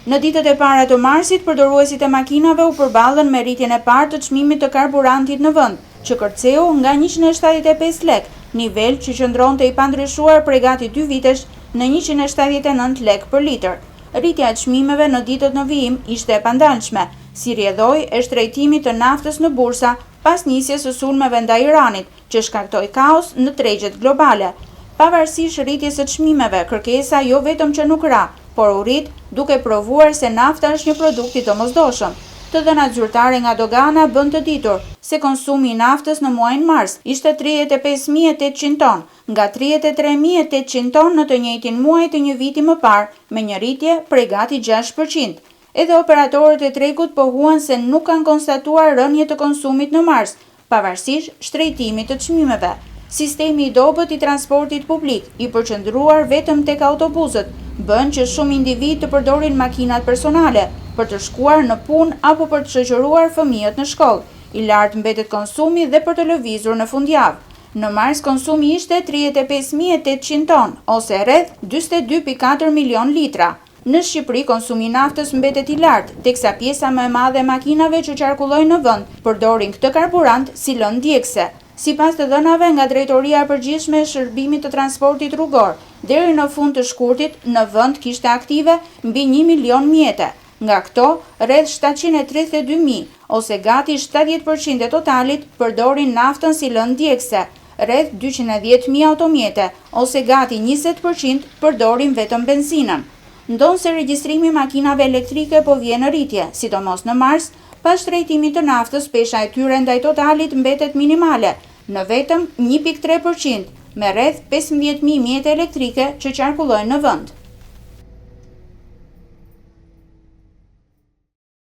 Në ditët e para të marsit, përdoruesit e makinave u përballën me rritjen e parë të çmimit të karburantit në vend, që kërceu nga 175 lekë, nivel që qëndronte i pandryshuar prej gati dy vitesh në 179 lekë për litër. Rritja e çmimeve në ditët në vijim ishte e pandalshme, si rrjedhojë e shtrenjtimit të naftës në bursa pas nisjes së sulmeve ndaj Iranit, që shkaktoi kaos në tregjet globale. Pavarësisht rritjes së çmimeve, kërkesa jo vetëm që nuk ra, por u rrit, duke provuar se nafta është një produkt i domosdoshëm. Të dhënat zyrtare nga dogana bën të ditur se konsumi i naftës në muajin mars ishte 35.800 ton, nga 33.800 ton në të njëjtin muaj të një viti më parë, me një rritje prej gati 6%. Edhe operatorët e tregut pohuan se nuk kanë konstatuar rënie të konsumit në mars, pavarësisht shtrenjtimit të çmimeve. Sistemi i dobët i transportit publik, i përqendruar vetëm tek autobusët, bën që shumë individ të përdorin makinat personale për të shkuar në punë apo për të shoqëruar fëmijët në shkollë. I lartë mbetet konsumi dhe për të lëvizur në fundjavë. Në mars konsumi ishte 35.800 ton, ose rreth 42.4 milion litra. Në Shqipëri konsumi i naftës mbetet i lartë, teksa pjesa më e madhe e makinave që qarkullojnë në vend përdorin këtë karburant si lëndë djegëse. Sipas të dhënave nga Drejtoria e Përgjithshme e Shërbimit të Transportit Rrugor, deri në fund të shkurtit në vend kishte aktive mbi 1 milion mjete. Nga këto, rreth 732.000 ose gati 70% e totalit përdorin naftën si lëndë djegëse. Rreth 210.000 automjete ose gati 20% përdorin vetëm benzinën. Ndonëse regjistrimi i makinave elektrike po vjen në rritje, sidomos në mars, pas shtrenjtimit të naftës, pesha e tyre ndaj totalit mbetet minimale, në vetëm 1.3%, me rreth 15.000 mjete elektrike që qarkullojnë në vend.